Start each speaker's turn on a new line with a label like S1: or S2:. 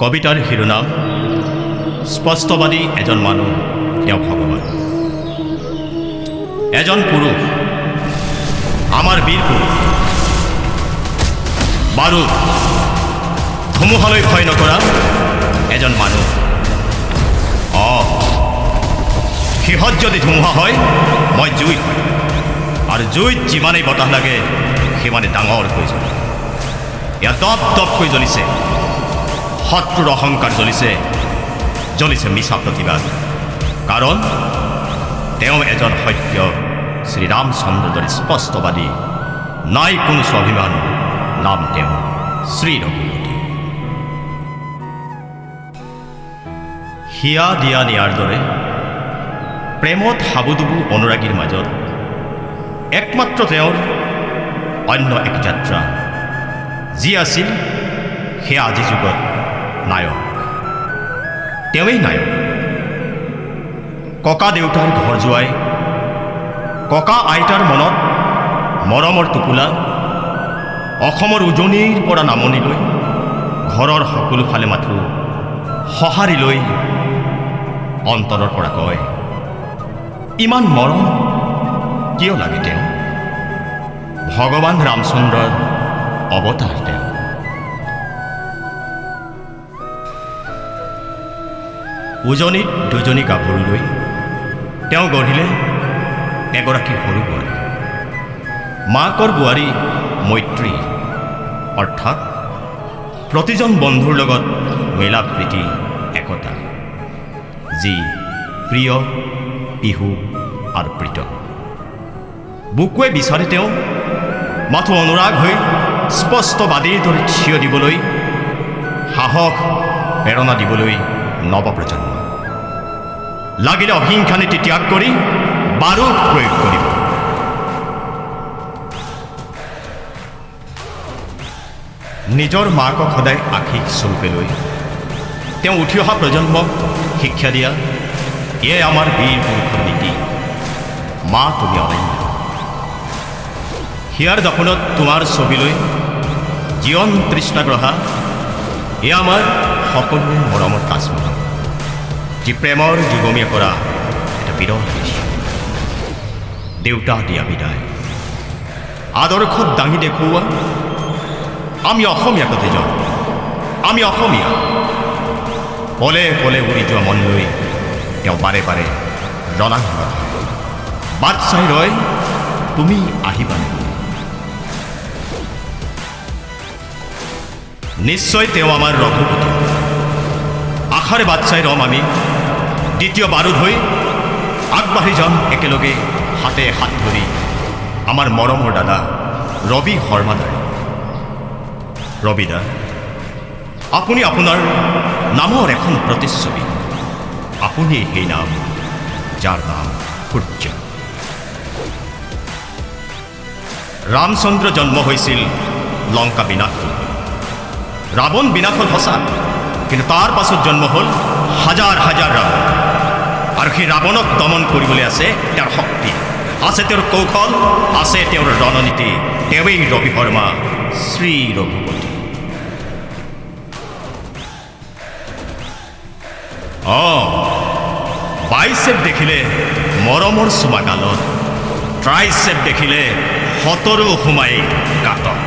S1: কবিতাৰ শিৰোনাম স্পষ্টবাদী এজন মানুহ, তেওঁ ভগৱান। এজন পুৰুষ, আমাৰ বীৰ পুৰুষ, বাৰুদ ধুমুহালৈ ভয় নকৰা এজন মানুহ। সিহঁত যদি ধুমুহা হয়, মই জুই হয়, আৰু জুইত যিমানেই বতাহ লাগে সিমানেই ডাঙৰকৈ জ্বলে। ইয়াত দপ দপকৈ জ্বলিছে শত্ৰুৰ অহংকাৰ, জ্বলিছে জ্বলিছে মিছা প্ৰতিবাদ। কাৰণ তেওঁ এজন সত্য শ্ৰীৰামচন্দ্ৰৰ দৰে স্পষ্টবাদী, নাই কোনো স্বাভিমান, নাম তেওঁ শ্ৰী ৰঘুপতি। হিয়া দিয়া নিয়াৰ দৰে প্ৰেমত হাবুডুবু অনুৰাগীৰ মাজত একমাত্ৰ তেওঁৰ অন্য এক যাত্ৰা যি আছিল, সেয়া আজিৰ যুগত নায়ক, তেওঁৱেই নায়ক। ককা দেউতাৰ ঘৰ জোৱাই, ককা আইতাৰ মনত মৰমৰ টোপোলা, অসমৰ উজনিৰ পৰা নামনিলৈ ঘৰৰ সকলো ফালে মাথো সঁহাৰি লৈ অন্তৰৰ পৰা কয়, ইমান মৰম কিয় লাগে তেওঁ? ভগৱান ৰামচন্দ্ৰৰ অৱতাৰ তেওঁ। উজনিত দুজনী গাভৰু লৈ তেওঁ গঢ়িলে এগৰাকী সৰু বোৱাৰী, মাকৰ বোৱাৰী মৈত্ৰী, অৰ্থাৎ প্ৰতিজন বন্ধুৰ লগত মিলা প্ৰীতি একতা, যি প্ৰিয় পিহু আৰু প্ৰীত। বুকুৱে বিচাৰে তেওঁ মাথো অনুৰাগ হৈ স্পষ্টবাদীৰ দৰে থিয় দিবলৈ, সাহস প্ৰেৰণা দিবলৈ নৱপ্ৰজন্ম। লাগিলে অহিংসা নীতি ত্যাগ কৰি বাৰুদ প্ৰয়োগ কৰিব। নিজৰ মাকক সদায় আশীষ স্বৰূপে লৈ তেওঁ উঠি অহা প্ৰজন্মক শিক্ষা দিয়া, এয়াই আমাৰ বীৰ পুৰুষৰ নীতি। মা তুমি অনন্য। হিয়াৰ দাপোনত তোমাৰ ছবিলৈ জীৱন তৃষ্ণাগ্ৰহা, এয়া আমাৰ সকলোৰে মৰমৰ তাজমহল, যি প্ৰেমৰ যুগমীয়া কৰা এটা বিৰল দৃশ্য। দেউতা দিয়া বিদায় আদৰ্শত দাঙি দেখুওৱা, আমি অসমীয়া প্ৰতিজন, আমি অসমীয়া। পলে পলে উৰি যোৱা মন লৈ তেওঁ বাৰে বাৰে ৰণাংগত হয়, বাট চাই ৰয় তুমি আহিবানে। নিশ্চয় তেওঁ আমাৰ ৰঘুপতি। আশাৰে বাট চাই ৰম আমি, দ্বিতীয় বাৰুদ হৈ আগবাঢ়ি যাম একেলগে হাতে হাত ধৰি আমাৰ মৰমৰ দাদা ৰবি শৰ্মাদাৰ। ৰবিদা, আপুনি আপোনাৰ নামৰ এখন প্ৰতিচ্ছবি, আপুনি সেই নাম যাৰ নাম সূৰ্য। ৰামচন্দ্ৰ জন্ম হৈছিল লংকা বিনাশ হ'ল, ৰাৱণ বিনাশ হ'ল সঁচা, কিন্তু তাৰ পাছত জন্ম হ'ল হাজাৰ হাজাৰ ৰাৱণ, আৰু সেই ৰাৱণক দমন কৰিবলৈ আছে তেওঁৰ শক্তি, আছে তেওঁৰ কৌশল, আছে তেওঁৰ ৰণনীতি। তেওঁৱেই ৰবি শৰ্মা, শ্ৰী ৰঘুপতি। বাইচেপ দেখিলে মৰমৰ চুমা গালত, ট্ৰাইচেপ দেখিলে সতৰো সোমাই গাতত।